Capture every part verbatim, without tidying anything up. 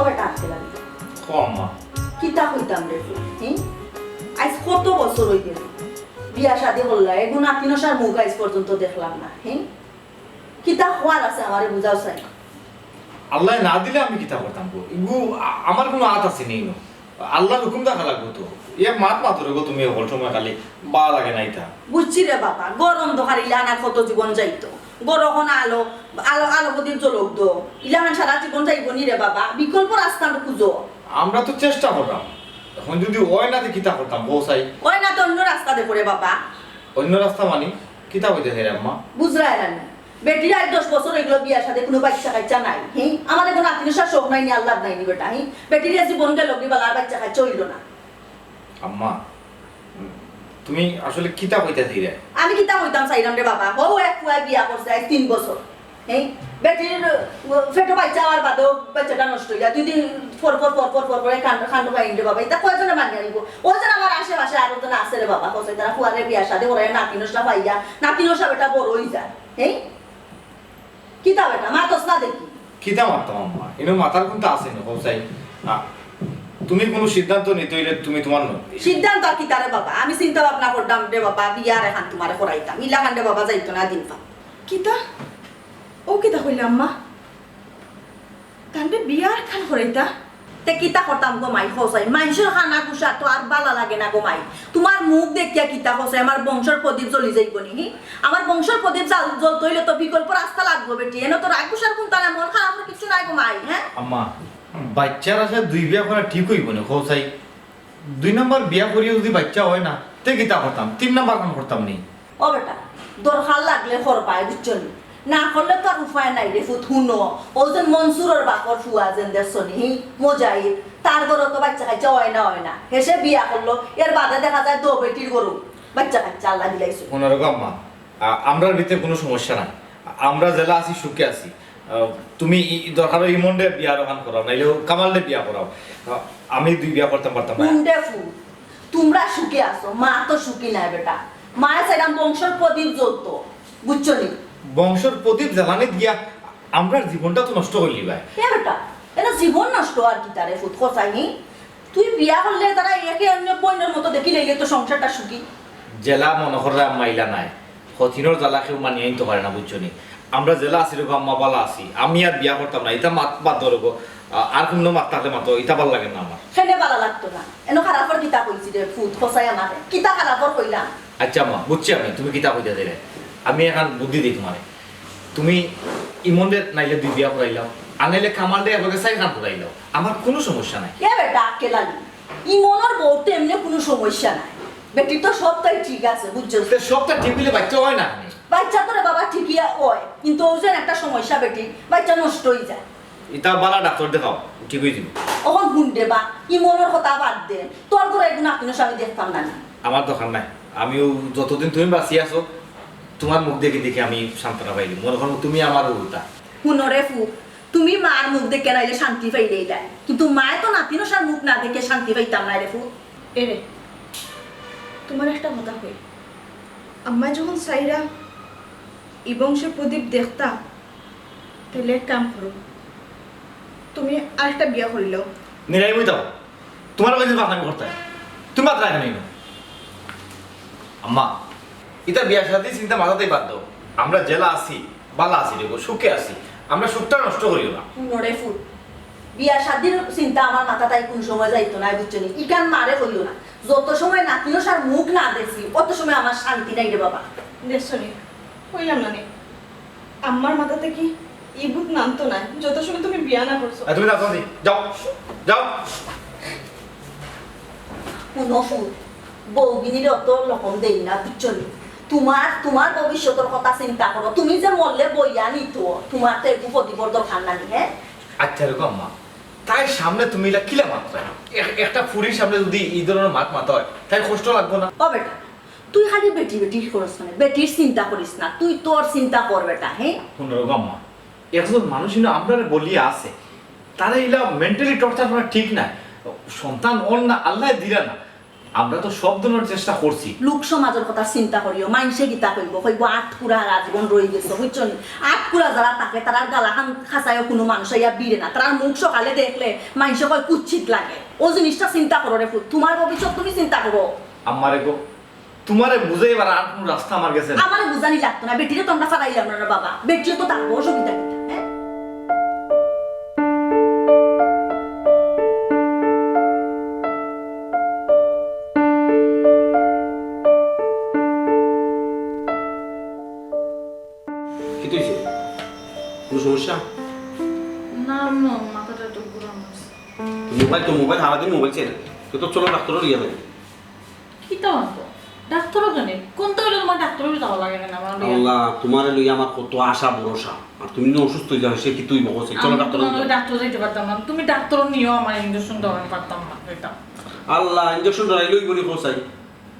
ও বেটা, আজকে লাগে। ও আম্মা। কিতা কইতাম রে তুই, হুম? আইজ কত বছর অই গেল। বিয়া শাদি করলা, এগু নাতিনশার মুখ আইজ পর্যন্ত দেখলাম না, হুম? কিতা কওয়ার আছে আমারে বুঝাও চাই। আল্লায় না দিলে আমি কিতা করতাম গো? ইগু আ-, আমার কুনু আত আছে নি নু। আল্লার হুকুম দেখা লাগবো তো। এ মাত মাতো রে গো তুমি হকল সময় খালি, বালা লাগে না ইতা। বুঝছি রে বাবা, গরম তো হারিলে আনার কত জীবন যাইতো। গরম অখন আলো, আলো, আলো প্রদীপ জ্বলক দো। ইলাখান সারা জীবন যাইবো নি রে বাবা, বিকল্প রাস্তা তো খুঁজো। আমরা তো চেষ্টা করলাম, অখন যুদি অয় না তে কিতা করতাম কও চাই? অয় না তে অইন্য রাস্তা দেখো রে বাবা। অইন্য রাস্তা মানি? কিতা কইতে চাইরে আম্মা? বুঝরায় না নি? বেটির আইজ দশ বছর অইগেলো বিয়া শাদি, কুনু বাইচ্চা কাইচ্চা নাই। হি? আমার এগু নাতিনশার শখ নাই নি, আহ্লাদ নাই নি বেটা, হি? বেটির এ জীবন গেলো গি বালা, আর বাইচ্চা কাইচ্চা অইলো না। আম্মা, তুমি আসলে কিতা কইতা চাইরে? আমি কিতা কইতাম চাইরাম রে বাবা? হউ এক ফুয়ায় বিয়া করছে আইজ তিন বছর। হি? বেটির, ও, পেটো বাইচ্চা অওয়ার বাদেও বাইচ্চাটা নষ্ট অইযায়। দুই দিন পর পর, পর পর, পর পর এই কাণ্ড, কাণ্ড পাইন রে বাবা। ইতা কয়জনে মানিয়া নিবো? অউ যে আমার আশেপাশে আরো জন আছে রে বাবা, কইছে তারা ফুয়ারে বিয়া শাদি করাইয়া নাতিনশা পাইয়া, নাতিনশা বেটা বড় অইযায়। হি? কিতা বেটা, মাতস না দেখি। কিতা মাততাম আম্মা? ইনো মাতার কুন্তা আছে নি, কও চাই? না, তুমি কুনু সিদ্ধান্ত নিতে অইলে তুমি তুমার ন-, সিদ্ধান্ত আর কিতা রে বাবা? আমি চিন্তা ভাবনা করতাম রে বাবা, বিয়ার এখান তুমারে করাইতাম। ইলাখান রে বাবা যাইতো না দিন পা। কিতা? ও কিতা কইলা আম্মা? তানরে বিয়ার খান করাইতা? তে কিতা করতাম গো মাই, কও চাই? মাইনষর কানা ঘুষা তো আর বালা লাগে না গো মাই। তুমার মুখ দেখিয়া কিতা কও চাই? আমার বংশর প্রদীপ জ্বলি যাইবো নি, হি? আমার বংশর প্রদীপ জ্বাল-, জ্বলতে অইলে তো বিকল্প রাস্তা লাগবো বেটি। এনো তো রাগ ঘুষার কুন্তা নাই, মন খারাপর কিচ্ছু নাই গো মাই, হে? আম্মা, বাইচ্চার আশায় দুই বিয়া করা ঠিক অইবো নি, কও চাই? দুই নাম্বার বিয়া করিয়া যুদি বাইচ্চা অয় না, তে কিতা করতাম? তিন নাম্বার কাম করতাম নি? ও বেটা, দরকার লাগলে করবায়, বুঝছো নি? না করলে তো আর উপায় নাই রে ফুত। হুনো, অউ যে মনসুরর বাপর ফুয়া যেন দেখছো নি, হি? মুজাহিদ, তার ঘরো তো বাইচ্চা কাইচ্চা অয় না, অয় না। হেষে বিয়া করলো, এর বাদে দেখা যায় দো বেটির ঘরো বাইচ্চা কাইচ্চা আল্লায় দিলাইছে। হুনো রে গো আম্মা, আ-, আমরার ভিতরে কুনু সমস্যা নাই। আ-, আমরা যেলা আছি সুখে আছি। আহ, তুমি ই-, ই দরকার অয় ইমনরে বিয়া অখান করাও, নাইলে অউ কামালরে বিয়া করাও। আহ, আমি দুই বিয়া করতাম পারতাম না। হুন রে ফুত, তুমরা সুখে আছো, মা তো সুখী নায় বেটা। মায় চাইরাম বংশর প্রদীপ জ্বলতো, বুঝছো নি? বংশর প্রদীপ জ্বালানিত গিয়া আমরার জীবনটা তো নষ্ট করিলিবায়। এ বেটা, এনো জীবন নষ্ট আর কিতা রে ফুত, কও চাই নি? তুই বিয়া করলে তারা একে অইন্য বইনর মতো দেখিলাইলে তো সংসারটা সুখী। যেলা মনো কররায় আম্মা ইলা নায়, হতিনর জ্বালা কেউ মানিয়া নিতো পারে না, বুঝছো নি? আমরা যেলা আছি রে গো আম্মা, বালা আছি। আমি আর বিয়া করতাম না, ইতা মাত বাদ দেও রে গো। আ-, আর কুনু মাত থাকলে মাতো, ইতা বালা লাগে না আমার। কেনে বালা লাগতো না? এনো খারাপর কিতা কইছি রে ফুত, কও চাই আমারে? কিতা খারাপর কইলাম? আইচ্ছা আম্মা, বুঝছি আমি তুমি কিতা কইতায় চাইরায়। আমি এখান বুদ্ধি দেই তুমারে। তুমি ইমনরে নাইলে দুই বিয়া করাইলাও, আর নাইলে কামালরে একলগে চাইর খান করাইলাও, আমার কুনু সমস্যা নাই। এ বেটা, আক্কেল আলী, ইমনর বউর তো এমনে কুনু সমস্যা নাই, বেটির তো সবতাই ঠিক আছে, বুঝছো? তে সবতা ঠিক অইলে বাইচ্চা অয় না নি? বাইচ্চা তো রে বাবা ঠিকই অয়, কিন্তু অউ যে একটা সমস্যা বেটির, বাইচ্চা নষ্ট অইযায়। ইতা বালা ডাক্তর দেখাও, ঠিক অইযিবো। অখন হুন রে বা, ইমনর কথা বাদ দে, তোর ঘরো এগু নাতিনশা আমি দেখতাম না নি। আমার দরকার নাই, আমি অউ যতদিন তুমি বাঁচি আছো, তুমার মুখ দেখি দেখি আমি সান্ত্বনা পাইলিমু। মনো করো তুমি আমার উল্টা। হুনো রে ফুত, তুমি মার মুখ দেখিয়া নাইলে শান্তি পাইলাইলায়, কিন্তু মায় তো নাতিনশার মুখ না দেখিয়া শান্তি পাইতাম নায় রে ফুত। এরে, তুমারে একটা কথা কই, আম্মায় যখন চাইরা ই বংশর প্রদীপ দেখতা, তাইলে এক কাম করো, তুমি আরেকটা বিয়া করিলাও। নিরাই বই দাও, তুমার কাছে পাকনামি করতায়, তুমি মাতরায় না। আম্মা, ইতা বিয়া শাদি চিন্তা মাথাতেই বাদ দেও। আমরা যেলা আছি, বালা আছি রে গো, সুখে আছি। আমরা সুখটা নষ্ট করিও না। হুনো রে ফুত, বিয়া শাদির চিন্তা আমার মাথাত কুনু সময় যাইতো নায়, বুঝছো নি? ইখান মারে কইও না। যত সময় নাতিনশার মুখ না দেখছি, অত সময় আমার শান্তি নাই রে বাবা। দেখছো নি? কইলাম না নি? আম্মার মাথা থাকি ই ভূত নামতো নায়, যত সময় তুমি বিয়া না করছো। আর তুমি যাও, যাও, যাও। হুনো ফুত, বউগিনিরে অত লকম দেইন না, বুঝছো নি? তুমার, তুমার ভবিষ্যতর কথা চিন্তা করো। তুমি যে মরলে বইয়া নিতো, তুমার তো এগু প্রদীপর দরকার নাই, হে? আইচ্ছা রে গো আম্মা, তাইর সামনে তুমি ইলা কিলা মাতরায়? এক-, একটা ফুরির সামনে যুদি ই ধরনর মাত মাতা অয়, তাইর কষ্ট লাগবো না? ও বেটা, তুই খালি বেটি বেটি করস কেনে, বেটির চিন্তা করিস না, তুই তোর চিন্তা কর বেটা, হে? হুনো রে গো আম্মা, একজন মানুষ ইনো আমরারে বলিয়া আছে, তারে ইলা mentally torture করা ঠিক নায়। সন্তান অর না, আল্লায় দিরা না, আমরা তো সব ধরনের চেষ্টা করছি। লোক সমাজর কথা চিন্তা করিও, মাইনষে কিতা কইবো? কইবো, "আটকুরা হারা জীবন রই গেছে", বুঝছো নি? আটকুরা যারা থাকে, তারার গালাখান খাচাইও কুনু মানুষ আইয়া ভিড়ে না। তারার মুখ সকালে দেখলে মাইনষে কয়, "কুচ্ছিত লাগে।" ও জিনিসটা চিন্তা করো রে ফুত, তুমার ভবিষ্যৎ তুমি চিন্তা করো। আম্মারে গো, তুমারে বুঝাইবার আর কুনু রাস্তা আমার গেছে না। আমারে বুঝানি লাগতো না, বেটিরে তো আমরা ফালাইলাম না রে বাবা, বেটিও তো থাকবো, অসুবিধা কিতা, হ্যাঁ? কিতা অইছে? কুনু সমস্যা? না, না, মাথাটা একটু ঘুরানো আছে। মোবাইল তো মোবাইল, সারাদিন মোবাইল চালায়। তো, তো চলো ডাক্তারো লইয়া যাই। কিতা মাতো? ডাক্তারো কেনে? কুনটা অইলো তুমার ডাক্তারো যাওয়া লাগে না আমার লইয়া? আল্লাহ, তুমারে লইয়া আমার কত আশা ভরসা। আর তুমি না অসুস্থ অইয়া যাও, সে কিতা অইবো? চলো আমি ডাক্তারো তুমার লইয়া লগে যাই। ডাক্তারো যাইতে পারতাম না। তুমি ডাক্তারো নিও, আমার ইঞ্জেকশন দেওয়ানি পারতাম না, যাইতাম। আল্লাহ, ইঞ্জেকশন ধরাইলে অইবো নি কও চাই?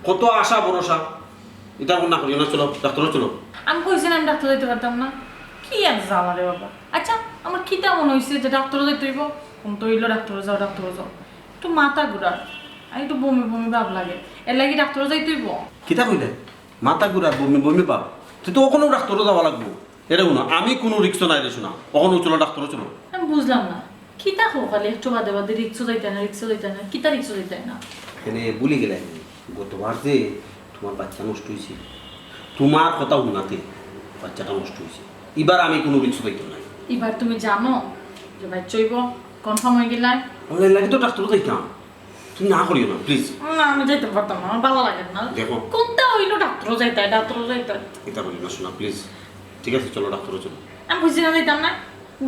কত আশা ভরসা। ইতা না করিও না, চলো, ডাক্তারো চলো। আমি কইছি না আমি ডাক্তারো যাইতে পারতাম না। কি এক জ্বালা রে বাবা। আচ্ছা, আমার কিতা মনে অইছে যে ডাক্তারো যাইতে অইবো? কুনটা অইলো ডাক্তারো যাও, ডাক্তারো যাও। একটু মাথা ঘুরার, আর একটু বমি বমি ভাব লাগে, এর লাগি ডাক্তারো যাইতে অইবো। কিতা কইলে? মাথা ঘুরার, বমি বমি ভাব? তে তো অখনো ডাক্তারো যাওয়া লাগবো। এরে হুনো, আমি কুনু রিস্কো নাই রে সোনা, অখনো চলো ডাক্তারো চলো। আমি বুঝলাম না, কিতা কও খালি একটু বাদে বাদে রিস্কো যাইতায় না, রিস্কো যাইতায় না, কিতা রিস্কো যাইতায় না? এনে ভুলি গেলায় নি, গতবার যে তুমার বাচ্চা নষ্ট অইছিল, তুমার কথা হুনাতে বাচ্চাটা নষ্ট অইছে। ইবার আমি কুনু রিস্কো যাইতাম নায়। ইবার তুমি জানো যে বাচ্চা অইবো, কনফার্ম অই গেলায়। আমরা এর লাগি তো ডাক্তারো যাইতাম। তুমি না করিও না, প্লিজ। না, আমি যাইতে পারতাম না, আমার ভালা লাগে না। দেখো। কুনটা অইলো ডাক্তারো যাইতায়, ডাক্তারো যাইতায়। ইতা করিও না সোনা, প্লিজ। ঠিক আছে, চলো ডাক্তারো চলো। আমি বুঝি না যাইতাম না।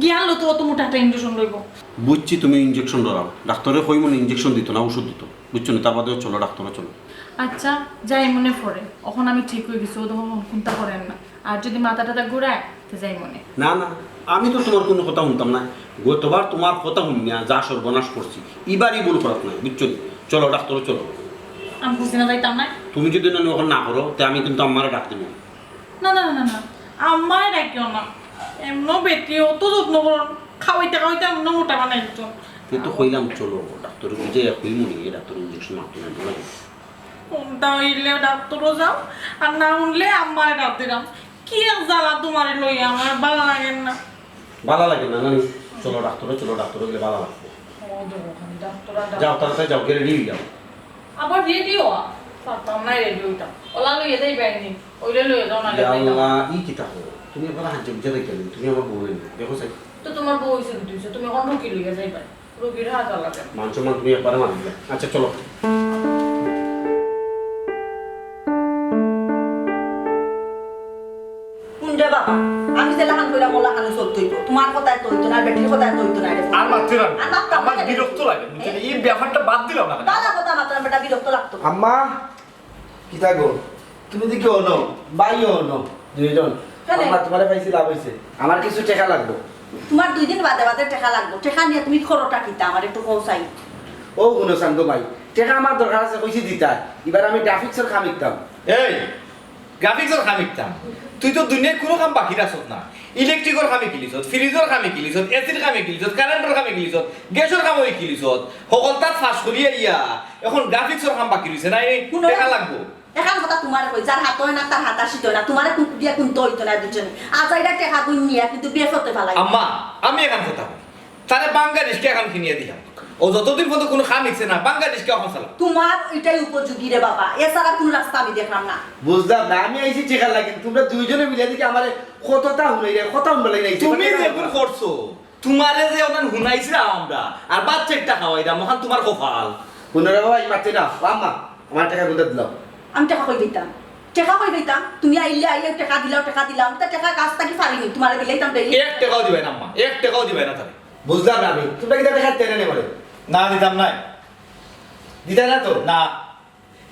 গিয়া আনলো তো অত মোটা একটা ইঞ্জেকশন লইবো। বুঝছি তুমি ইঞ্জেকশন ডরাও। ডাক্তারে কইমু নি ইঞ্জেকশন দিতো না, ওষুধ দিতো। বুঝছো নি? তার বাদেও চলো ডাক্তারো চলো। আচ্ছা, যাইমুনে পরে। অখন আমি ঠিক অই গেছি, ও তখন কুনটা করের না। আর যদি মাথা টাথা ঘুরায়, তে যাইমুনে। না, না, আমি তো তুমার কুনু কথা হুনতাম না। গতবার তুমার কথা হুনিয়া যা সর্বনাশ করছি, ইবার ই ভুল করাত নায়, বুঝছো নি? চলো, ডাক্তারো চলো। আমি বুঝি না যাইতাম না। তুমি যদি না, অখন না করো, তে আমি কিন্তু আম্মারে ডাক দিমু। না, না, না, না, না। আম্মারে ডাকিও না। এমনও বেটি, অত যত্ন করইন, খাওয়াইতে খাওয়াইতে এমনও মোটা বানাই দিছইন। তে তো কইলাম, চলো, ডাক্তারে বুঝাইয়া কইমু নি, ডাক্তারে ইঞ্জেকশন মারতো না, বুঝলা? কুনটা অইলে ডাক্তারো যাও, আর না হুনলে আম্মারে ডাক দিলাম। কি এক জ্বালা তুমারে লইয়া, আমার ভালা লাগের না। ভালা লাগের না, নানি? চলো ডাক্তারো, চলো ডাক্তারো গেলে ভালা লাগবো। ও দেখো, খালি ডাক্তার আর ডাক্তার। যাও, তাড়াতাড়ি যাও, গিয়া রেডি অই যাও। আবার রেডি অওয়া? পারতাম না রেডি অইতাম। অলা লইয়া যাইবায় নি, অইলে লইয়া যাও, না ইয়া আল্লাহ, ই কিতা কও? তুমি একবার হাত জোড় দিয়া যাইতায় নি, তুমি আমার বউ নায় নি, দেখো চাই। তো তুমার বউ অইছে, বুঝছো? তুমি অখন রুগী লইয়া যাইবায়। রুগীর হাত আলাদা। মান সম্মান তুমি একবারে মারি দিলা। আচ্ছা, চলো। হুন রে বাবা, আমি যেলাখান কইরাম অলাখানউ চলতে অইবো। তুমার কথায় তো অইতো না, বেটির কথায় তো অইতো না রে। আর মাতরায় না। আর মাততাম না আমার রে। বিরক্ত লাগে, বুঝছো? ই ব্যাপারটা বাদ দিলাও না কেনে? ভালা কথা মাতরাম, বেটা বিরক্ত লাগতো। আম্মা, কিতা গো? তুমি দেখি অনো, ভাইও অনো, দুইজন। কেনে? আম্মা, তুমারে পাইছি, লাভ অইছে। আমার কিছু টেকা লাগবো। তুমার দুইদিন বাদে বাদে টেকা লাগবো। টেকা নিয়া তুমি করোটা কিতা? আমারে একটু কও চাই। ও হুনো চান্দু ভাই, টেকা আমার দরকার আছে, কইছি দিতায়। ইবার আমি গ্রাফিক্সর কাম শিখতাম। এই, গ্রাফিক্সর কাম শিখতাম? তুই তো দুনিয়ার কুনু কাম বাকি রাখছত না। ইলেকট্রিকর কাম শিখিলিছত, ফ্রিজর কাম শিখিলিছত, এসির কাম শিখিলিছত, কারেন্টর কাম শিখিলিছত, গ্যাসর কামও শিখিলিছত। হকলতা পাস করিয়া ইয়া, অখন গ্রাফিক্সর কাম বাকি রইছে না, এই হুনো। টেকা লাগবো। এখান কথা তুমারে কই, যার হাত অয় না, তার হাত আর শীত অয় না। তুমারে কুন দিয়া কুনতা অইতো না, বুঝছো নি? আজাইরা টেকা গুন নিয়া কিন্তু বেফতে ফালাই। আম্মা, আমি এখান কথা কই। তারে বাঙ্গা রিস্কা এখান কিনিয়া দিলাম। ও যতদিন পর্যন্ত কুনু কাম শিখছে না, বাঙ্গা রিস্কা অখন চালাও। তুমার ইটাই উপযোগী রে বাবা, এছাড়া কুনু রাস্তা আমি দেখরাম না। বুঝলাম না, আমি আইছি টেকার লাগি, তুমরা দুইজনে মিলে দেখি আমারে কততা হুনাইরায়, কথা হুনবার লাগি আইছি। তুমি যেগুন করছো, তুমারে যে অখান হুনাইছিলাম আমরা, আর বাচ্চারে টেকা খাওয়াইরাম, অখান তুমার কপাল। হুনো রে বাবা, ই মাতরায় না। ও আম্মা, আমার টেকা গুনতা দিলাও। আমি টেকা কই পাইতাম? টেকা কই পাইতাম? তুমি আইলে আইলে টেকা দিলাও, টেকা দিলাও। আমি তো টেকা গাছ থাকি পারি নি, তুমারে দিলাইতাম daily। এক টেকাও দিবায় না আম্মা, এক টেকাও দিবায় না তারে। বুঝলাম না আমি, তুমরা কিতা টেকা দিতায় না নি আমারে? না, দিতাম নায়। দিতায় না তো? না।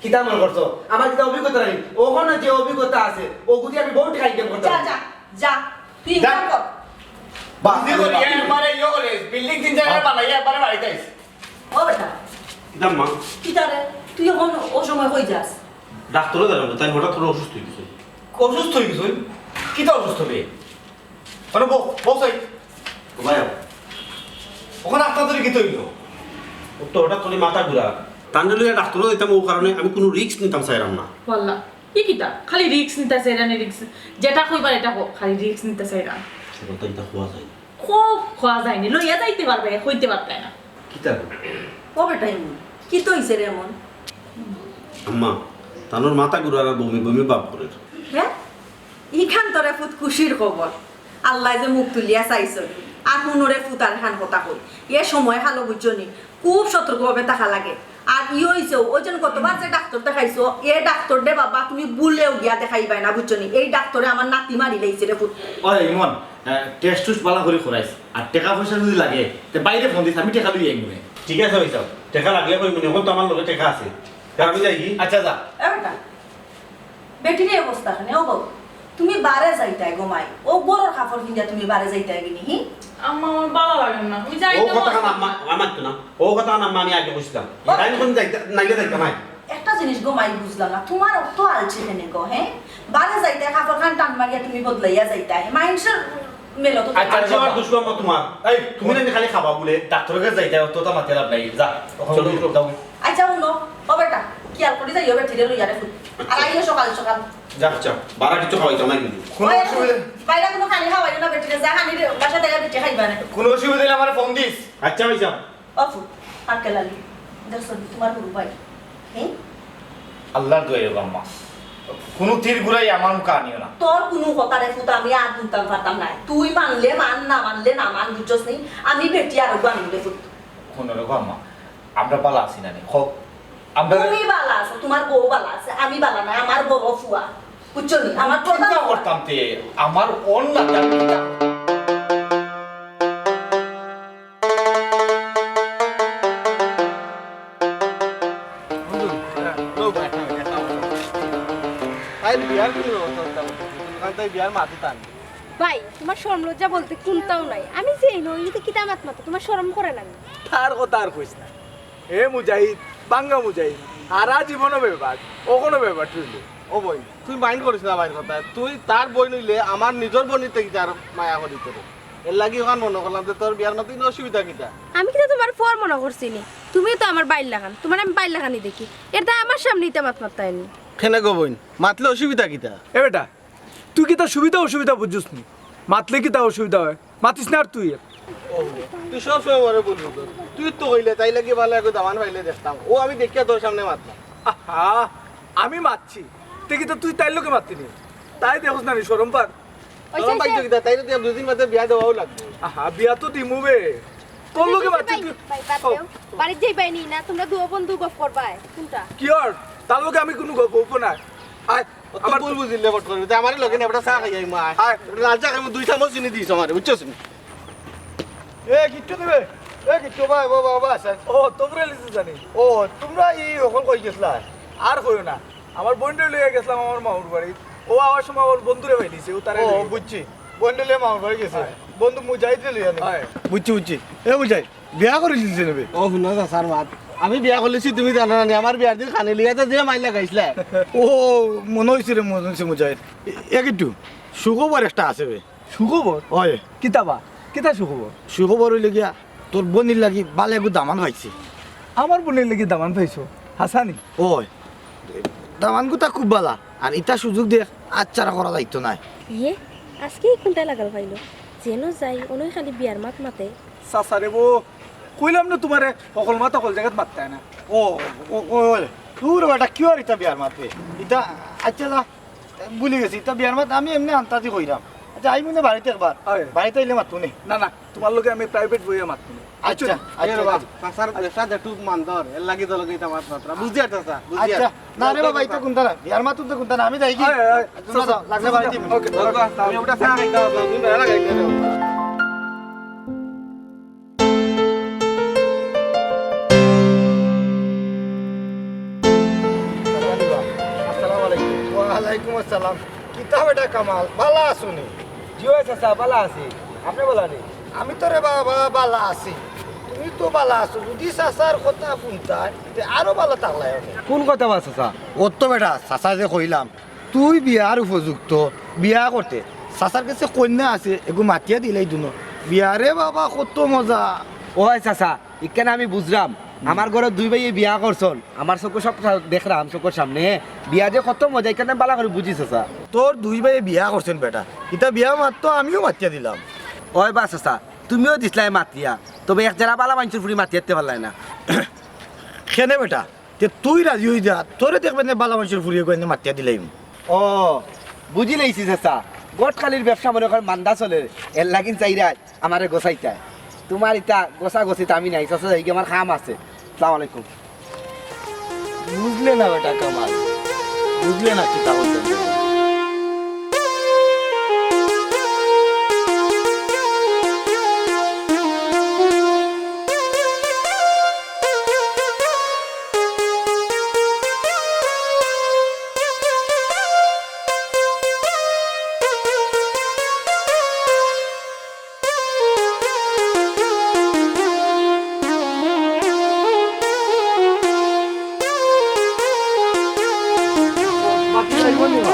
কিতা মনে করছো? আমার কিতা অভিজ্ঞতা নাই? অখানো যে অভিজ্ঞতা আছে, অগুদি আমি বউত টেকা ইনকাম করতাম। যা, যা, যা। তুই যা। ইনকাম কর। বাহ, বুঝি করি, বাহ। এ, আমারে ইয়ে করে, বিল্ডিং তিন জায়গায় বানাইয়া একবারে বাড়িত আইছি। ও বেটা। কিতা মা? কিতা রে? তুই অখন অউ সময় কই যাস? ডাক্তারো যাইরাম, তাই হঠাৎ করি অসুস্থ অই গেছে। অসুস্থ অই গেছে? কিতা অসুস্থ বে? আরে বউ, বউ সাই। ও ভাই, অখন আপনার ধরে কিতা অইলো? ও তো হঠাৎ করি মাথা ঘুরা। তানরে লইয়া ডাক্তরো যাইতাম, অউ কারণে আমি কুনু risk নিতাম চাইরাম না। ওয়াল্লা, ই কিতা? খালি risk নিতা চাইরা নি, risk। যেটা কইবার এটা কও, খালি risk নিতা চাইরা। সে কথা ইতা কওয়া যায় না। কও, কওয়া যায় নি, লইয়া যাইতে পারবায়, কইতে পারতায় না। কিতা? ও বেটা ইমন, কিতা অইছে রে এমন? আম্মা, তানর মাথা ঘুরার আর বমি বমি ভাব করের। হে? ইখান তো রে ফুত খুশির খবর। আল্লায় যে মুখ তুলিয়া চাইছইন। আর হুনো রে ফুত, আরখান কথা কই। এ সময় হালো বুঝছো নি, খুব সতর্কভাবে থাকা লাগে। আর ই অইছে, ওই জন্য গতবার যে ডাক্তর দেখাইছো, এ ডাক্তর দে বাবা, তুমি ভুলেও গিয়া দেখাইবায় না, বুঝছো নি? এই ডাক্তরে আমার নাতি মারি লাইছে রে ফুত। ওই ইমন, আহ, test টুস্ট ভালা করি করাইস। আর টেকা পয়সা যদি লাগে, তে বাইরে ফোন দিস, আমি টেকা লই আইমু নে। ঠিক আছে ভাইসাব, টেকা লাগলে কইমু নে, অখন তো আমার লগে টেকা আছে। তে আমি যাই কি? আচ্ছা, যা। এ বেটা, বেটির এই অবস্থা কেনে? ও গো, তুমি বারে যাইতায় গো মাই, ও গরর কাপড় পিন্দিয়া তুমি বারে যাইতায় গিনি, হি? আম্মা, আমার ভালা লাগে না, আমি যাইতাম অউ কথা না। আম্মা, আমার তো না, অউ কথা না আম্মা, আমি আগে কইছিলাম। ও। তাই এখন যাইতা, নাইলে যাইতাম না। একটা জিনিস গো মাই বুঝলাম না, তোমার অত আলসে কেনে গো, হে? বারে যাইতায় কাপড় খান টান মারিয়া তুমি বদলাইয়া যাইতায়, হে? মাইনষর মেলো তো আচ্ছা, আচ্ছা, আমার দুষ্কর আম্মা তোমার। এই, তুমি না খালি খাবা বুলে, ডাক্তরর গেছে যাইতায়, অত তা মাতিয়া লাভ নাই। যা, চলো, যাও। আচ্ছা, হুনো, ও বেটা, খেয়াল করি যাইও বেটিরে লইয়া রে ফুত। আর আইও সকাল সকাল। যা, যা, বারা কিছু খাওয়াইতাম না কিন্তু। কোনো অসুবিধা বাইরে কোনো খানি খাওয়াইও না বেটিরে, যা খানি রে, বাসা থেকে বেটি খাইবা না। কোনো অসুবিধা হইলে আমারে ফোন দিস। আচ্ছা, ভাইসাব। ও ফুত, আক্কেল আলী, দেখছো নি, তোমার হুরু ভাই। হ্যাঁ? আল্লাহর দোয়াই রে আম্মা। কোনো তীর ঘুরাই আমার মুখে আনিও না। তোর কোনো কথা রে ফুত, আমি আর হুনতাম পারতাম না। তুই মানলে মান, না মানলে না মান, বুঝছস নি? আমি বেটি আর ওগু আনবো রে ফুত। হুনো রে গো আম্মা, আমরা ভালা আছি না নি? কও, আমরা তুমি ভালা আছো, তোমার বউ ভালা আছে, আমি ভালা নাই, আমার বড় ফুয়া। বুঝছো নি? আমার কথা চিন্তা করতাম তে, আমার অন না জানি কিতা। তাই বিয়ার কি ব্যবস্থা করতাম? তুমি কাল তাই বিয়ার মাটি টান। ভাই, তোমার শরম লজ্জা বলতে কুনতাও নাই। আমি যেই নই, ইতে কিতা মাত মাতো, তোমার শরম করে না নি? তার কথা আর কইস না। হে মুজাহিদ, বাঙ্গা মুজাহিদ, হারা জীবনও বেবাদ, অখনো বেবাদ রইল। ও বইন, তুই mind করিস না ভাইর কথা। তুই তার বইন অইলে আমার নিজর বইনর থাকি তার মায়া করি তোরে। এর লাগি অখান মনো করলাম যে তোর বিয়ার মাতে ইনো অসুবিধা কিতা? আমি কিতা তোমার ফুয়ার মনো করছি নি? তুমিও তো আমার বাইর লাখান, তোমারে আমি বাইর লাখানই দেখি। এর দায় আমার সামনে ইতা মাত মাততায় নি। কেনে গো বইন, মাতলে অসুবিধা কিতা? এ বেটা, তুই কিতা সুবিধা অসুবিধা বুঝছস নি? মাতলে কিতা অসুবিধা অয়? মাতিস না আর তুই। ও, তুই সব সময় আমারে বলবি তো। তুই তো কইলে, তাই লাগি ভালা একগু দামান পাইলে দেখতাম। ও আমি দেখিয়া তোর সামনে মাতলাম। আহা, আমি মাতছি। তে কিতা তুই তাইর লগে মাততি নি? তাই দেখোস না নি, শরম পার। ওই শরম পাইতো কিতা? তাইরে তো দুই দিন বাদে বিয়া দেওয়াও লাগবো। আহা, বিয়া তো দিমু বে। তোর লগে মাতছি তুই। ভাই, বাদ দেও। বাড়িত যাইবায় নি না, তোমরা দুও বন্ধু গপ করবায়। কুনটা? কি আর? তার লগে আমি কুনু গপ হবো না। আয়, ও তো আমার ভুল বুঝিলে বট করবি। তে আমারে লগে নে, বেটা চা খাই আই মা। আয়। লাল চা খাইমু, দুই চামচ চিনি দিস আমারে, বুঝছস নি? এ, কিট্টু দিবে? এ, কিট্টু ভাই, বাবা, বাবা, আছেন? ও, তোমরা লিখে জানি। ও, তোমরা এই অখন কই গেছলা? আর কইও না। আমার বইনরে লইয়া গেছলাম আমার মামুর বাড়ি। ও আওয়ার সময় আমার বন্ধুরে পাইলিছে, ও তারে ও, লইয়া গেছে। বুঝছি। বইনরে লইয়া মামুর বাড়ি গেছে। হ্যাঁ। বন্ধু মুজাহিদরে লইয়া নি। হ্যাঁ। বুঝছি, বুঝছি। এ মুজাহিদ, বিয়া করিলিছে নি বে? ও, হুনো চাচার মাত। আমি বিয়া করলিছি তুমি জানো না নি? আমার বিয়ার দিন খানি লইয়া তো যে মাইর লাগাইছলা। ও, মনো অইছে রে, মনো অইছে মুজাহিদ। এ, এ কিট্টু, সুখবর একটা আছে বে। সুখবর? অয়। কিতা বা? কিতা সুখবর? সুখবর অইলো গিয়া, তোর বইনর লাগি ভালা একগু দামান পাইছি। আমার বইনর লাগি দামান পাইছো? হাছা নি? অয়। দামানগুতা খুব ভালা। আর ইতা সুযোগ দেখ, হাতছাড়া করা যাইতো নায়। ইয়ে, আজকে কুনটায় লাগাল পাইলো? যেনো যাই, অনোই খালি বিয়ার মাত মাতে। চাচা রে বো, কইলাম না তোমারে, হকল মাত হকল জাগাত মাততায় না। ও, ও, ও, ও, দূর বেটা, কিওর ইতা বিয়ার মাত বে? ইতা, আচ্ছা যা, ভুলি গেছি, ইতা বিয়ার মাত আমি এমনে আন্তাজি কইরাম। আচ্ছা, আইমু নে বাড়িত একবার। অয়। বাড়িত আইলে মাতমু নে। না, না, তোমার লগে আমি private বইয়া মাতমু নে। আচ্ছা, আচ্ছা, এ রে বাবা, আচ্ছা। চাচার ব্যবসা যেটুক মান দর, এর লাগি তো লগে ইতা মাত মাতরা। বুঝি আর চাচা, বুঝি আর। আচ্ছা, না রে বাবা, ইতা কুনতা না। বিয়ার মাত তো কুনতা না, আমি যাই কি? অয়, অয়, অয়। আচ্ছা, লাগলে বাড়িত আইমু। ওকে, ওকে, আমি ওটা চা খাইতাম, তুমি বেলা খাইতে রে। আসসালামু আলাইকুম। ওয়ালাইকুম আসসালাম। কিতা বেটা কামাল, ভালা আছো নি? জি অয় চাচা, ভালা আছি। আপনে ভালা নি? আমি তো রে বাবা ভালা আছি। তুমি তো ভালা আছো। যদি চাচার কথা হুনতায়, তে আরো ভালা থাকলায় অনে। কুন কথা বা চাচা? অত বেটা, চাচা যে কইলাম, তুই বিয়ার উপযুক্ত, বিয়া করতে। চাচার গেছে কইন্যা আছে, এগু মাতিয়া দিলাই দুনো। বিয়ারে বাবা কত মজা। অয় চাচা, ইখান আমি বুঝরাম। আমার ঘরো দুই ভাইয়ে বিয়া করছইন, আমার চউখো সব দেখরাম, চউখর সামনে। বিয়া যে কত মজা, ইখান বালা করি বুঝিস চাচা। তোর দুই ভাইয়ে বিয়া করছইন বেটা, ইতা বিয়া মাত্র আমিও মাতিয়া দিলাম। ওই বা চাচা, তুমিও দিছলায় মাতিয়া, তবে এক জেলা বালা মানষর ফুড়ি মাতিয়াইতে পারলায় না। কেনে বেটা, তে তুই রাজি অই যা, তোরে দেখবে নে বালা মানষর ফুড়ি এগু এনে মাতিয়া দিলাইমু। ও, বুঝিলাইছি চাচা, ঘটকালির ব্যবসা মনে কর মান্দা চলের, এরলাগিন চাইরায় আমারে গছাইতায়। তুমার ইতা গছাগছিত আমি নাই, চাচা যাইগি, আমার কাম আছে। আসসালামু আলাইকুম। বুঝলে না বেটা কামাল, বুঝলে না কিতা কইতাম। ভাতিজা আইবো নি বা?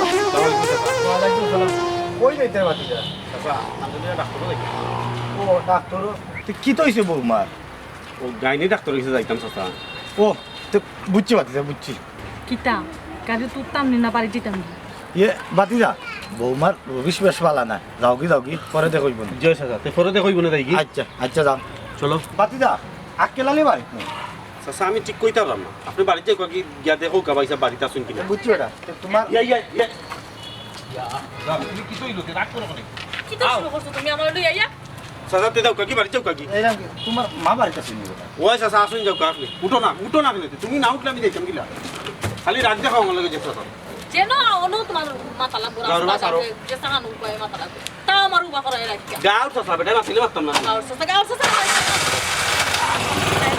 ওয়ালাইকুম সালাম। কই যাইতে ভাতিজা? চাচা, আন্দুলিয়া ডাক্তারও যাইতাম। ও, ডাক্তারও? তে কিতা অইছে বৌমার? ও, গাইনি ডাক্তারর গেছে যাইতাম, চাচা। ও, তে বুঝছি ভাতিজা, বুঝছি। কিতা? গাড়ি তুলতাম নি না বাড়ি যাইতাম নি? ইয়ে, ভাতিজা, বৌমার রবিশ বেশ বালা না। যাওগি, যাওগি, পরে দেখইবো নে। জি চাচা, তে পরে দেখইবো নে যাইগি। আচ্ছা, আচ্ছা, যাও। চলো। ভাতিজা, আক্কেল আলী ভাই। চাচা, আমি ঠিক কইতাম পারলাম না। আপনে বাড়িত যাউক্কা, গিয়া দেখউক্কা ভাইসাব বাড়িত আছইন কিনা। বুঝছি বেটা, তে তুমার ইয়া, ইয়া, ইয়া। ইয়া, তুমি কিতা অইলো? রাগ করো কেনে? কিতা শুরু করছো তুমি আমার লগে? ইয়া, ইয়া। চাচা, তে যাউক্কা কি, বাড়িত যাউক্কা কি? এই রাম, তুমার মা বাড়িত আছইন নি বেটা? ওই চাচা, আছইন যাউক্কা আপনে। উঠো না, উঠো না কেনে? তুমি না উঠলে আমি যাইতাম কিলা? খালি রাগ দেখাও আমার লগে যে চাচা। যেন অনো তুমার মাথা লাগবো, যাও রে রাস্তা বা, ছাড়ো। যে, যে চাচা নুন পায় মাথা লাগবো। তাও আমার উবা করাই রাখিয়া। গাউর চাচা বেটা, মাতিলে মাততাম না। গাউর চাচা, গাউর চাচা।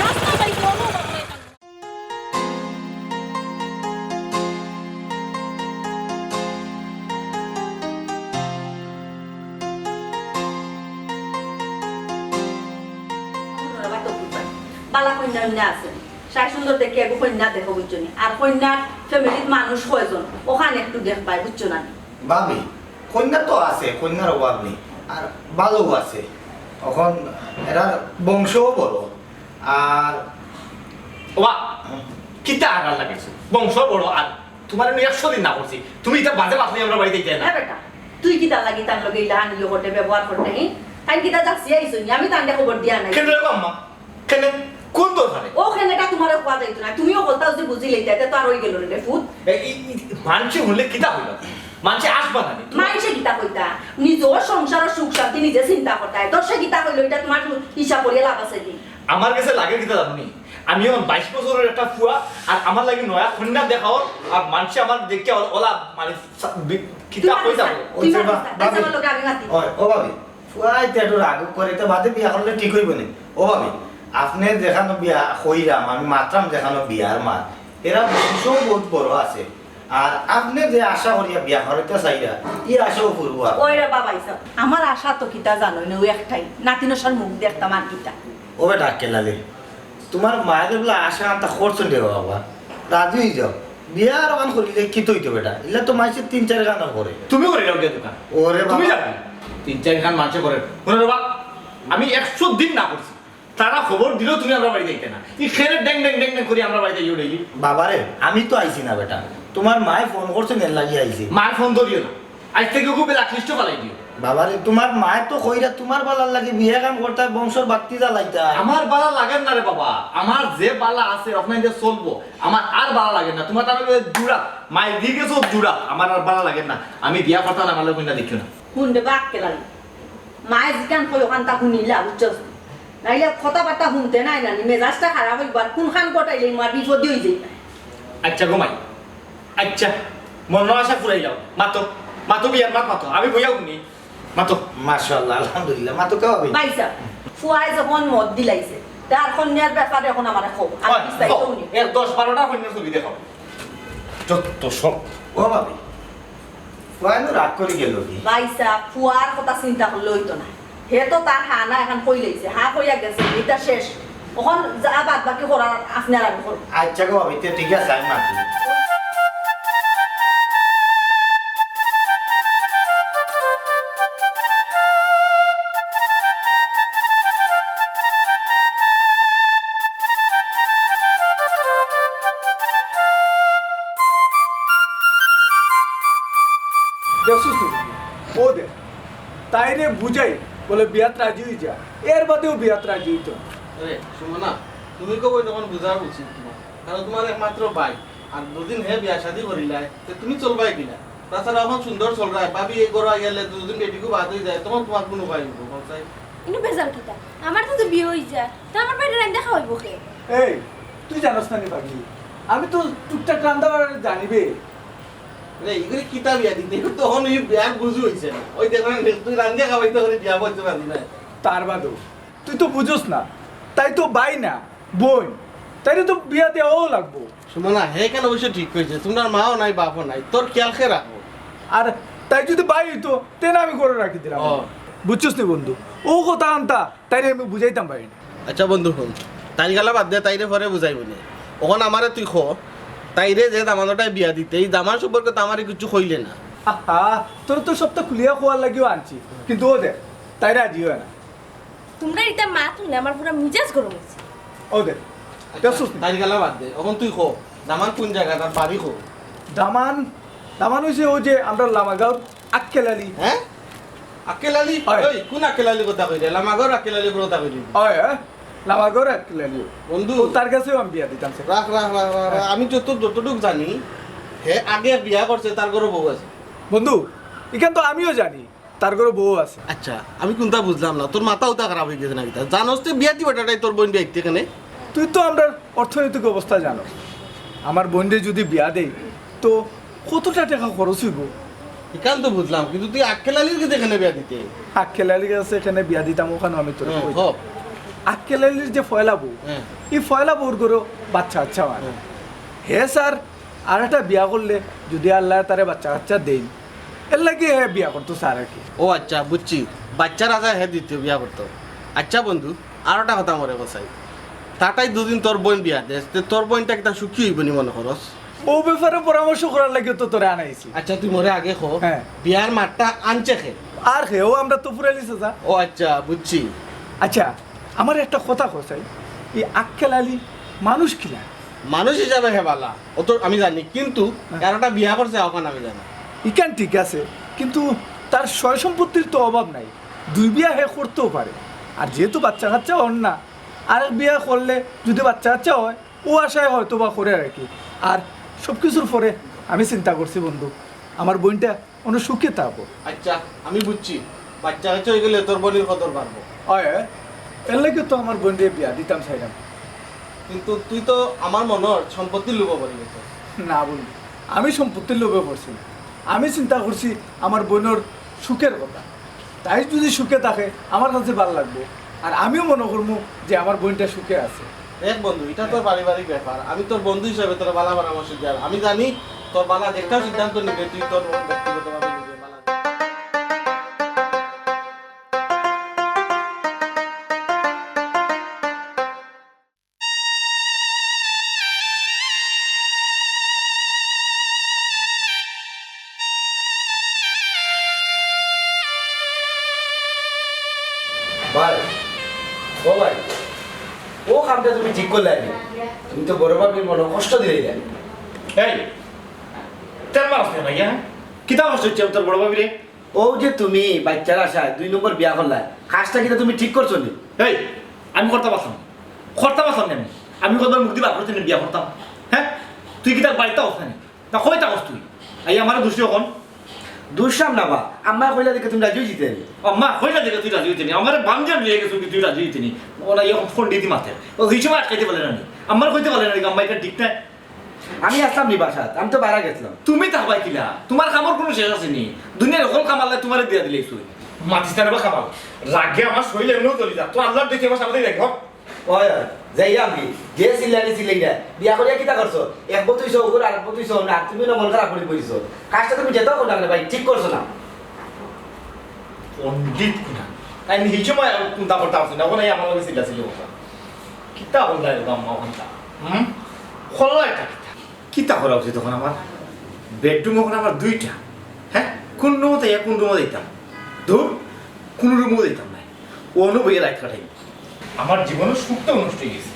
রাস্তা পাইছি, অনো উবা করাই রাখিয়া। বালা কইন্যা অইন্যা আছে। সাই সুন্দর দেখি এগু কইন্যা দেখো, বুঝছো নি? আর কইন্যার ফ্যামিলিত মানুষ কয়জন, অখান একটু দেখবায়, বুঝছো না নি? ভাবি, কইন্যা তো আছে, কইন্যার অভাব নেই, আর বালাও আছে। অখন এরার বংশও বড়। আর ওবা, কিতা আড়াল লাগাইছো? বংশ বড় আর তুমারে আমি একশো দিন না করছি, তুমি ইতা বাজে মাত লইয়া আমরার বাড়িত আইতায় না। হ্যাঁ বেটা, তুই কিতার লাগি তান লগে ইলাখান ইয়ে করতে, ব্যবহার করতে, হি? তাইন কিতা যাচিয়া আইছইন নি? আমি তানরে খবর দিয়া নাই। কেনে রে আম্মা? কেনে? কুন দরকারে? ও কেনেটা তুমারে কওয়া যাইতো না, তুমিও কথাও যে বুঝিলাইতায়, তে তো আর অই গেলো রে ফুত। এই, এই, এই, মানষে হুনলে কিতা কইবা? মানষে আসবা না নি? মানষে কিতা কইতা? নিজর সংসারর সুখ শান্তি নিজে চিন্তা করতায়। দশে কিতা কইলো, ইটা তুমার হিসাব করিয়া লাভ আছে নি? আমার গেছে লাগে কিতা জানো নি? আমি অখন বাইশ বছরর একটা ফুয়া, আর আমার লাগি নয়া কইন্যা দেখা অর, আর মানষে আমার দেখিয়া অলা, অলা, মানে, সা-, বি-, কিতা তুই কইতা মাতিস না, বলো? তুই মাতিস না। আচ্ছা, ভাবি। আমার লগে আমি মাতি। ওই, ও ভাবি, ফুয়া ইতা একটু রাগ করে, ইতা বাদে বিয়া করলে ঠিক অইবো নি? ও ভাবি, আপনে যেখানো বিয়া কইরাম, আমি মাতরাম যেখানো বিয়ার মাত, এরা বংশও বউত বড় আছে। আর আপনে যে আশা করিয়া বিয়া করাইতা চাইরা, ই আশাও পুরবো আর। ওই রে বাবা, ইসা, আমার আশা তো কিতা জানো নি, ওই একটাই, নাতিনশার মুখ দেখতাম আর কিতা। ও বেটা, আক্কেল আলী, তুমার মায়ে যে বলে আশা আনতা করছইন রে বাবা, রাজি অই যাও। বিয়া আর অখান করিলে কিতা অইতো বেটা? ইলা তো মানষে তিন চাইর খানো করে। তুমি করিলাও গিয়া দোকান। ওরে তুমি বাবা। যাবে। তিন চাইর খান মানষে করে। হুনো রে বাবা, আমি একশো দিন না করছি। তারা খবর দিলেও তুমি আমরার বাড়িত আইতায় না। ই কেনে ড্যাং ড্যাং ড্যাং ড্যাং করি আমরার বাড়িত আইও ডেইলি? বাবারে, আমি তো আইছি না বেটা। তুমার মায়ে ফোন করছইন, এরলাগি আইছি। মার ফোন ধরিও না। আইজ থাকি ওগু blacklist-ও ফালাই দিও। বাবারে, তুমার মায়ে তো কইরা তুমার বালার লাগি বিয়া কাম করতায়, বংশর বাত্তি জ্বালাইতায়। আমার বালা লাগের না রে বাবা, আমার যে বালা আছে, অখান দিয়া চলবো। আমার আর বালা লাগের না। তুমার তার লগে জুড়া, মাই দি গেছো জুড়া, আমার আর বালা লাগের না। আমি বিয়া করতাম না, আমার লগে কইন্যা দেখিও না। হুন রে বা আক্কেল আলী, মায়ে যেখান কয় অখানতা হুনিলা, বুঝছস? নাইলে কথাবার্তা হুনতে নায় না নি, মেজাজটা খারাপ অইবার, কুনখান ঘটাইলে মার বিপদে অই যাইবা। আচ্ছা গো মাই, আচ্ছা, মনর আশা ফুরাইলাও। মাতো, মাতো বিয়ার মাত মাতো, আমি বইয়া হুনি। মাতো। মাশাআল্লাহ, আলহামদুলিল্লাহ, মাতো কে হবে? ভাইসাব, ফুয়ায় যখন মত দিলাইছে, তার কইন্যার ব্যাপারে অখন আমারে কও, আমি ওই, বিস্তারিত কও। হুনি। এর দশ বারোটা কইন্যার ছবি দেখাও। যত সব। ও ভাবি, ফুয়ায় নু রাগ করি গেলো কি? ভাইসাব, ফুয়ার কথা চিন্তা করলে অইতো না। হে তো তার হা না অখন কইলাইছে, হা কইয়া গেছে, ইটা শেষ। অখন যা বাদ বাকি করার আপনার আমি করবো। আচ্ছা গো ভাবি, তে ঠিক আছে, আমি মাতি। বুঝাই, বলে বিয়াত রাজি অই যা, এর বাদেও বিয়াত রাজি অইতো না। আরে সুমনা, তুমি কও অখন বুঝা উচিত তুমার, কারণ তুমার একমাত্র ভাই, আর দুদিন হে বিয়া শাদি করিলায়, তে তুমি চলবায় কিলা? তাছাড়া অখন সুন্দর চলরায়, ভাবি এই ঘরো আইয়ালে দুদিন বেটিগু বাদ অই যায়, তখন তুমার কুনু উপায় অইবো, কও চাই? ইনো বেজার কিতা? আমার তো, তো বিয়া অই যায়, তে আমার ভাইরে রান্ধিয়া খাওয়াইবো কে? এই, তুই জানোস না নি পাগলি, আমি তো টুকটাক রান্না বাড়া জানি বে। রে, ইগুরে কিতা বিয়া দিতে? ইগুর তো অখন ওই বিয়ার বুঝ অইছে না। ওই দেখ না, তুই রান্ধিয়া খাওয়াইতে পারে বিয়া বলতে পারি না। তার বাদেও তুই তো বুঝোস না, তাই তো ভাই না, বইন, তাইরে তো বিয়া দেওয়াও লাগবো। সুমনা, হে কেন অবশ্য ঠিক কইছে, তুমরার মাও নাই, বাপও নাই, তোর খেয়াল কে রাখবো? আর তাই যদি ভাই অইতো, তে না আমি ঘরো রাখি দিলাম। ও। বুঝছস নি বন্ধু, অউ কথা আনতা, তাইরে আমি বুঝাইতাম পারি না। আচ্ছা বন্ধু, হুন, তাইর গালা বাদ দে, তাইরে পরে বুঝাইমু নে। অখন আমারে তুই ক, তাইরে যে দামান্দটায় বিয়া দিতে, ই দামান সম্পর্কে তো আমারে কিচ্ছু কইলে না। আহা, তোরে তো সবতা খুলিয়া কওয়ার লাগিও আনছি, কিন্তু অউ দেখ, তাই রাজি অয় না। তুমরার ইতা মাত হুনলে আমার পুরা মিজাজ গরম অইছে। অউ দেখ, আচ্ছা, দেখছস নি? তাইর গালা বাদ দে, অখন তুই ক, দামান কুন জাগাত, তার বাড়ি ক। দামান, দামান অইছে অউ যে আমরার লামাগাঁওর আক্কেল আলী। হে? আক্কেল আলী? অয়। ওই, কুন আক্কেল আলীর কথা কইরে? লামাগাঁওর আক্কেল আলীর কথা কইরে? অয়, অয়। লামাগাঁওর আক্কেল আলী। বন্ধু। অউ তার গেছেউ আমি বিয়া দিতাম চাই। রাখ, রাখ, রাখ, রাখ, রাখ। আমি যত, যতটুক জানি, হে আগে বিয়া করছে, তার ঘরো বউ আছে। বন্ধু, ইখান তো আমিও জানি, তার ঘরো বউ আছে। আচ্ছা, আমি কুনতা বুঝলাম না, তোর মাথা উতা খারাপ অই গেছে না কিতা? জানোস তে বিয়া দিবাটাই তোর বইন বিয়া দিতে কেনে? তুই তো আমরার অর্থনৈতিক অবস্থা জানোস। আমার বইনরে যদি বিয়া দেই, তো কতটা টেকা খরচ অইবো? ইখান তো বুঝলাম, কিন্তু তুই আক্কেল আলীর গেছে কেনে বিয়া দিতে? আক্কেল আলীর গেছে কেনে বিয়া দিতাম, অখানও আমি তোরে হুম, কই। হ। আক্কেল আলীর যে পয়লা বউ, হুম। ই পয়লা বউর ঘরো বাচ্চা কাচ্চা অয় না। হুম। হে চার, আরেকটা বিয়া করলে যদি আল্লায় তারে বাচ্চা কাচ্চা দেইন, এরলাগি হে বিয়া করতো চার আর কি। ও আচ্ছা, বুঝছি। বাচ্চার আশায় হে দ্বিতীয় বিয়া করতো। আচ্ছা বন্ধু, আরোটা কথা মরে কও চাই। তাতাই দুদিন তোর বইন বিয়া দেস, তে তোর বইনটা কিতা সুখী অইবো নি মনো করস? অউ ব্যাপারে পরামর্শ করার লাগিউ তো তোরে আনাইছি। আচ্ছা, তুই মরে আগে ক, হ্যাঁ। বিয়ার মাতটা আনছে কে? আর কে? অউ আমরার তফুর আলী চাচা। ও আচ্ছা, বুঝছি। আচ্ছা, আমারে একটা কথা কও চাই, ই আক্কেল আলী মানুষ কিলা? মানুষ হিসাবে হে ভালা, অতো আমি জানি, কিন্তু হ্যাঁ। এর একটা বিয়া করছে, অখান আমি জানি। ইখান ঠিক আছে, কিন্তু তার সয় সম্পত্তির তো অভাব নাই, দুই বিয়া হে করতেও পারে। আর যেহেতু বাচ্চা কাচ্চা অর না, আরেক বিয়া করলে যদি বাচ্চা কাচ্চা অয়, অউ আশায় হয়তো বা করে আর কি। আর সব কিছুর পরে আমি চিন্তা করছি বন্ধু, আমার বইনটা অনো সুখে থাকবো। আচ্ছা, আমি বুঝছি, বাচ্চা কাচ্চা অইগেলে তোর বইনর কদর বাড়বো। অয়, অয়। এরলাগিউ তো আমার বইনরে বিয়া দিতাম চাইরাম। কিন্তু তুই তো আমার মনো অর সম্পত্তির লোভো পড়ি গেছস। না বন্ধু, আমি সম্পত্তির লোভে পড়ছি না। আমি চিন্তা করছি আমার বইনর সুখের কথা। তাই যদি সুখে থাকে, আমার কাছে ভালা লাগবো। আর আমিও মনো করমু যে আমার বইনটা সুখে আছে। দেখ বন্ধু, ইটা তোর পারিবারিক ব্যাপার, আমি তোর বন্ধু হিসাবে তোরে ভালা পরামর্শ দিয়ার। আমি জানি তোর ভালা যেকটা সিদ্ধান্ত নিবে, তুই তোর ব্যক্তিগতভাবে নিবে, ভালা। ভাই, ও ভাই, অউ কামটা তুমি ঠিক করলায় নি। তুমি তো বড় ভাবির মনো কষ্ট দিলায়। এই, তেল মারছ না ভাইয়া? কিতা কষ্ট অইছে তোর বড় ভাবিরে? অউ যে তুমি বাইচ্চার আশায় দুই নম্বর বিয়া করলায়, কাজটা কিতা তুমি ঠিক করছো নি? এই, আমি করতাম পারতাম, করতাম পারতাম না আমি। আমি কতবার মুখ দি বার করছি না বিয়া করতাম? হে, তুই কিতা বাড়িত থাকস না নি? না, কই থাকস তুই? আইয়া আমারে দুষি অখন। দুষরাম না বা, আম্মায় কইলা দেখি তুমি রাজি অইযিতে নি। আম্মায় কইলা দেখি তুই রাজি অইতে নি, আমারে বান্ধিয়া লইয়া গেছো কি তুই রাজি অইতে নি? অলা অখন ফন্দিদি মাতের। অউ হিসময় আটকাইতে পারলে না নি? আম্মারে কইতে পারলে না নি, আম্মা ইটা ঠিক নায়। আমি আছলাম নি বাসাত, আমি তো বাইরা গেছলাম। তুমি থাকবায় কিলা? তুমার কামর কুনু শেষ আছে নি? দুনিয়ার হকল কাম আল্লায় তুমারে দিয়া দিলাইছইন। মাতিস না রে বা কামাল, রাগে আমার শরীল এমনেউ জ্বলি যার। তুই আল্লার দেখি আমার সামনে থাকি, হক। অয়, অয়, যাইরাম কি? যে চিল্লানি চিল্লাইরা, বিয়া করিয়া কিতা করছো? এক বউ তুই সৌগুর, আর এক বউ তুই সৌ না, তুমি না মন খারাপ করি বইছো। কাজটা তুমি যেতাও করো না কেনে ভাই, ঠিক করছো না। পণ্ডিত কুনা। তাই নি হিসময় কুন্তা করতা পারছি না, অখন আইয়া আমার লগে চিল্লাচিল্লি করতা। কিতা করলা রে আম্মা অখানতা? হুম? করলা ইটা কিতা? কিতা করা উচিত অখন আমার? বেডরুম অখন আমার দুইটা। হে? কুন রুমো যাইয়া কুন রুমো যাইতাম? ধুর, কুনু রুমো যাইতাম নায়। অনো বইয়া রাইত কাটাইমু। আমার জীবনর সুখটাও নষ্ট অইগেছে,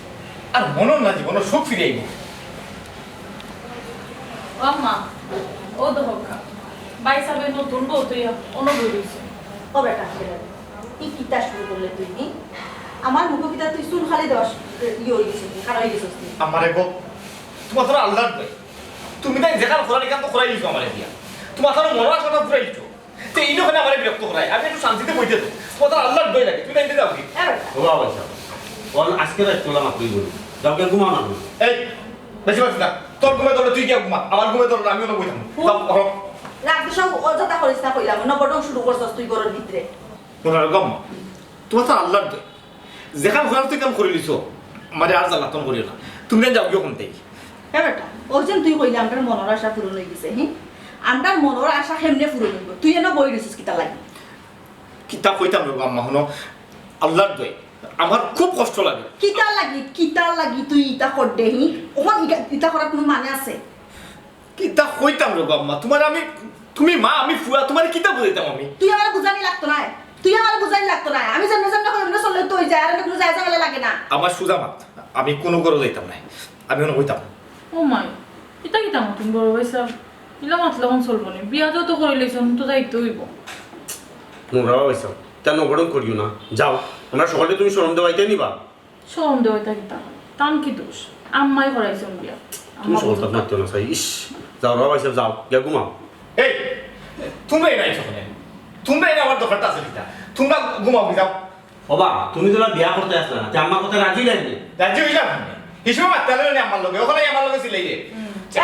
আর মনো অর না জীবনর সুখ ফিরি আইবো। ও আম্মা, অউ দেখউক্কা, ভাইসাবে নতুন বউ থইয়া অনো বই রইছে। ও বেটা, ই কিতা শুরু করলে তুই, নি? আমার মুখো কিতা তুই চুন খালি দেওয়া ইয়ে হয়ে গেছিস, খারাপ হয়ে গেছিস তুই? আমারে গো, তোমার তো আল্লাহর দোহাই। তুমি তাই যেখান করার এখান তো করাই দিছো আমারে দিয়া। তোমার তো মনের আশাটা পুরাই দিছো। তে এই ওখানে আমারে বিরক্ত করায়। আমি একটু শান্তিতে বইতে দেবো। তোমার তো আল্লাহর দোহাই লাগে। তুমি তাই যাও কি? এ বেটা। ও বাবা সাহেব, ওর আজকে রাত চলা মাত্রই বলি। যাও কেন ঘুমাও না তুমি? এই, বেশি মাতিস না। তোর ঘুমে ধরলে তুই গিয়া ঘুমা। আমার ঘুমে ধরলে আমিও না বইতাম। হুম। যাও, করো। রাখতে সব অযথা করিস না কইলাম। নবরং শুরু করছস তুই ঘরের ভিতরে। মনে রাখো আম্মা, তোমার তো আল্লাহর দোহাই। যেখান করার তুই কাম করে নিছো, আমারে আর জ্বালাতন করিও না। তুমি যাও গিয়ে ওখান থেকে। হ্যাঁ বেটা, ওই যে তুই কইলে আমরার মনের আশা পূরণ হয়ে গেছে, হি? আমরার মনের আশা কেমনে পূরণ হইব? তুই এনে বই রইছিস কিতা লাগি? কিতা কইতাম রে আম্মা, হুনো, আল্লাহর দোহাই, আমার খুব কষ্ট লাগে। কিতা লাগি, কিতা লাগি তুই ইতা কর দে, হি? ওখান ইটা, ইতা করার কোনো মানে আছে? কিতা কইতাম রে আম্মা, তোমার আমি, তুমি মা, আমি ফুয়া, তোমার কিতা বুঝাইতাম আমি? তুই আমার বুঝানি লাগতো না, তুই আমার বুঝানি লাগতো না। আমি যেমনে যেমনে কই, এমনে চললে তো হয়ে যায়, আর কোনো যায় ঝামেলা লাগে না। আমার সুজা মাত, আমি কোনো ঘরো যাইতাম না, আমি অনো কইতাম। ও মাই, ইতা কিতা মাতইন বড় ভাই সাহেব? ইলা মাতলে অখন চলবো নি? বিয়া তো তো করিলাইছইন, তো যাইতে হইব। নুরা ভাই সাহেব, তা নবরং করিও না, যাও। আমরা সকলে তুমি শরম দেওয়াইতে নিবা। শরম দেওয়াইতা কিতা? তান কি দোষ? আম্মাই করাইছইন বিয়া। তুমি আম্মা সকল বুঝো। মাতিও না চাই। ইস, যাও রে ভাই সাহেব, যাও, গিয়া ঘুমাও। এই, তোমরা এনে আইছো কেনে? তোমরা এনে আমার দরকারটা আছে কিতা? তোমরা ঘুমাও কি যাও। ওবা, তুমি তো না বিয়া করতে আসলে না, তে আমার কথা রাজি লাগবে। রাজি হইলাম আমি। হিসেবে মাততে হলে আমার লগে, ওখানে আমার লগে সিলাই রে।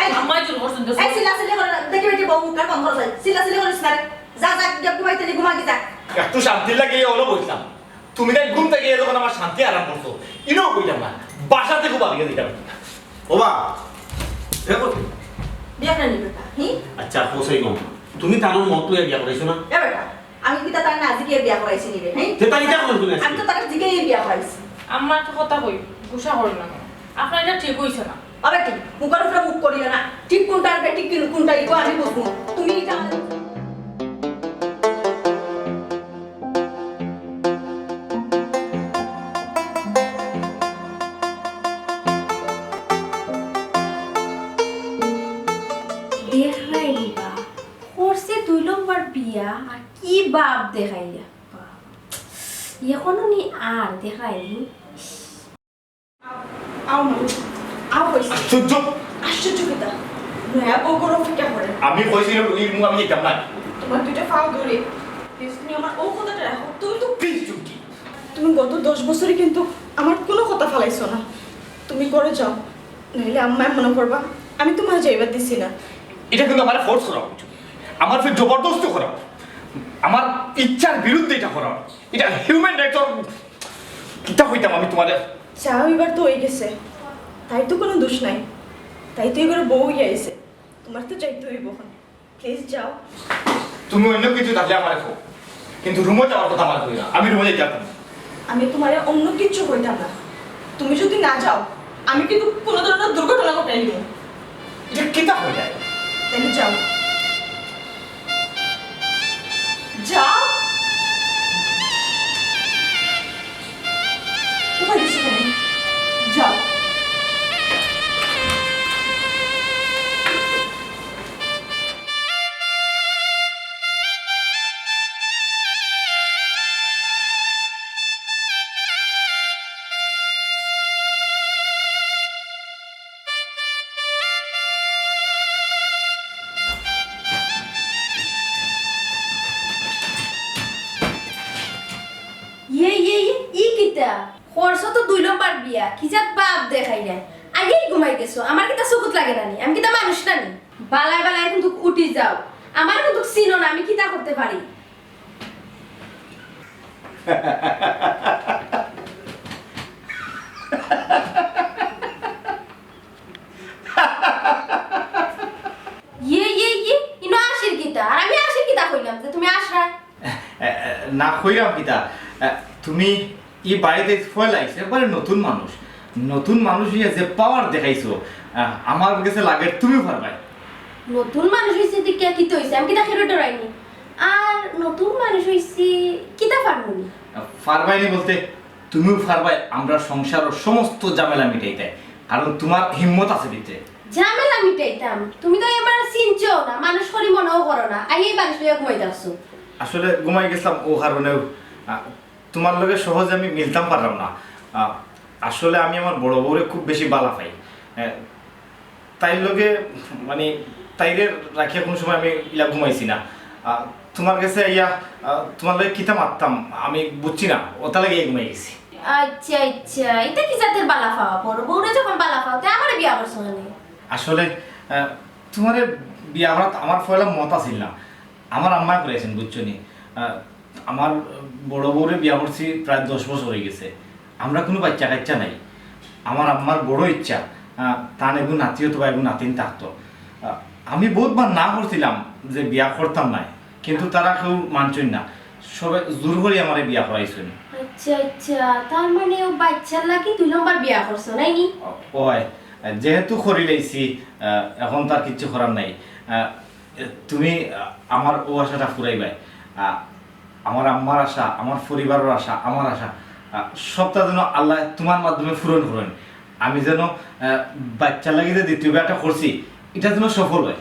এই, আম্মাই জোর করছইন তো। এই, চিল্লাচিল্লি করে না। দেখি বেটি বউ মুখ আর বন্ধ করে যায়। চিল্লাচিল্লি করিস না রে। যা, যা, গিয়া ঘুমাইতে দি, ঘুমা কি যা। একটু শান্তির লাগি অনো বইছিলাম। তুমি তাই ঘুম থেকে যখন আমার শান্তি আরাম করছো, ইনো কইলাম না। বাসাতে খুব আগে দিতাম। ওবা, দেখো তো। বিয়া করে নিবে তা, হি? আচ্ছা, কোথায় গম? তুমি তার মত লইয়া বিয়া করাইছো না? এ বেটা, আমি কিতা তার না জিগে বিয়া করাইছি নিবে, হি? তে তাই ইটা কোন শুনে আমি তো তার জিগে বিয়া করাইছি। আম্মা একটা কথা কই, গুসা হল না। আপনার এটা ঠিক হইছে না। আবে ঠিক, মুখের উপরে মুখ করিও না। ঠিক কোনটা আর বেঠিক কোন-, কোনটা ইগো আমি বুঝবো। তুমি এটা দেখরায়নি বা, করছে দুই নম্বর বিয়া, আর কি বাপ দেখাইলা। বাপ। এখনো নি আর দেখরায়নি। আও মা, আও কইছি। আশ্চর্য! আশ্চর্য কিতা? নয়া বউ ঘরো অপেক্ষা করে। আমি কইছিলাম, এই রুমো আমি যাইতাম না। তোমার দুইটা পাও ধরি। Please, তুমি আমার ও কথাটা রাখো। তুমি তো Please, চুমকি। তুমি গত দশ বছরে কিন্তু আমার কোনো কথা ফালাইছো না। তুমি ঘরো যাও, নাইলে আম্মায় মনে করবা আমি তোমার যাইবার দিছি না। এটা কিন্তু আমার force করা হচ্ছে, আমার ফির জবরদস্তি করা, আমার ইচ্ছার বিরুদ্ধে এটা করা। এটা human rights র কিতা কইতাম আমি তোমারে? যা হইবার তো হয়ে গেছে, তাই তো কোনো দোষ নাই, তাই তো এবার বউ হইয়া আইছে, তোমার তো যাইতে হইব এখন। Please যাও। তুমি অন্য কিছু থাকলে আমারে কও, কিন্তু রুমো যাওয়ার কথা আমারে কইও না, আমি রুমো যাইতাম না। আমি তোমারে অন্য কিছু কইতাম না, তুমি যদি না যাও, আমি কিন্তু কোনো ধরনের দুর্ঘটনা ঘটাই দিব। এটা কিতা হয়ে যায়? তাহলে যাও। যাও। কোথায় গেছো তুমি? যাও। ইয়ে, ইয়ে, ইয়ে, ই কিতা? করছো তো দুই নম্বর বিয়া, কি জাত বাপ দেখাইলা। আগেই ঘুমাই গেছো, আমার কিতা চকুত লাগে না নি? আমি কিতা মানুষ না নি? বালায় বালায় কিন্তু উঠি যাও, আমার কিন্তু চিনো না, আমি কিতা করতে পারি? ইয়ে, ইয়ে, ইয়ে, ইনো আশির কিতা? আর আমি আশির কিতা কইলাম যে তুমি আশরায়? না কইলাম কিতা? তুমি ই বাড়িতে পয়লা আইছো, একবারে নতুন মানুষ। নতুন মানুষ হইয়া যে power দেখাইছো, আমার গেছে লাগে তুমি পারবায়। নতুন মানুষ হইছি দেখিয়া কিতা হইছে? আমি কিতা খেরো ডরাইনি? আর নতুন মানুষ হইছি, কিতা পারমু নি? পারবায় নি বলতে, তুমিও পারবায় আমরা সংসারর সমস্ত ঝামেলা মিটাইতায়, কারণ তোমার হিম্মত আছে ভিতরে। ঝামেলা মিটাইতাম? তুমি তো এবার চিনছো না, মানুষ করি মনেও করো না, আইয়াই বালিশ লইয়া ঘুমাইতে আসছো। আসলে ঘুমাই গেছিলাম, ও কারণেউ, আহ, তুমার লগে সহজে আমি মিলতাম পারলাম না। আহ, আসলে আমি আমার বড় বউরে খুব বেশি বালা পাই। আহ, তাইর লগে, মানে, তাইরে রাখিয়া কুনু সময় আমি ইলা ঘুমাইছি না। আহ, তুমার গেছে আইয়া, আহ, তুমার লগে কিতা মাততাম আমি বুঝছি না, অতার লাগি ঘুমাই গেছি। আচ্ছা, আচ্ছা, ইটা কি জাতের বালা পাওয়া? বড় বউরে যখন বালা পাও, তে আমারে বিয়া করছো কেনে? আসলে, আহ, তুমারে বিয়া করাত আমার পয়লা মত আছিল না, আমার আম্মায় করাইছইন, বুঝছো নি? আহ, আমার বড় বউরে বিয়া করছি প্রায় দশ বছর অই গেছে, আমরা কুনু বাইচ্চা কাইচ্চা নাই। আমার আম্মার বড় ইচ্ছা, আহ, তান এগু নাতি অথবা এগু নাতিন থাকতো। আহ, আমি বউতবার না করছিলাম যে বিয়া করতাম নায়, কিন্তু তারা কেউ মানছইন না, সবে জোর করি আমারে বিয়া করাইছইন। আচ্ছা, আচ্ছা, তার মানে অউ বাইচ্চার লাগি দুই নম্বর বিয়া করছো, নায় নি? অয়, যেহেতু করিলাইছি, আহ, এখন তো আর কিচ্ছু করার নাই। আহ, তুমি, আহ, আমার অউ আশাটা ফুরাইবায়। আহ, আমার আম্মার আশা, আমার পরিবারর আশা, আমার আশা, আহ, সবটা যেন আল্লায় তুমার মাধ্যমে পূরণ করইন। আমি যেন, আহ, বাইচ্চার লাগি যে দ্বিতীয় বিয়াটা করছি, ইটা যেন সফল অয়।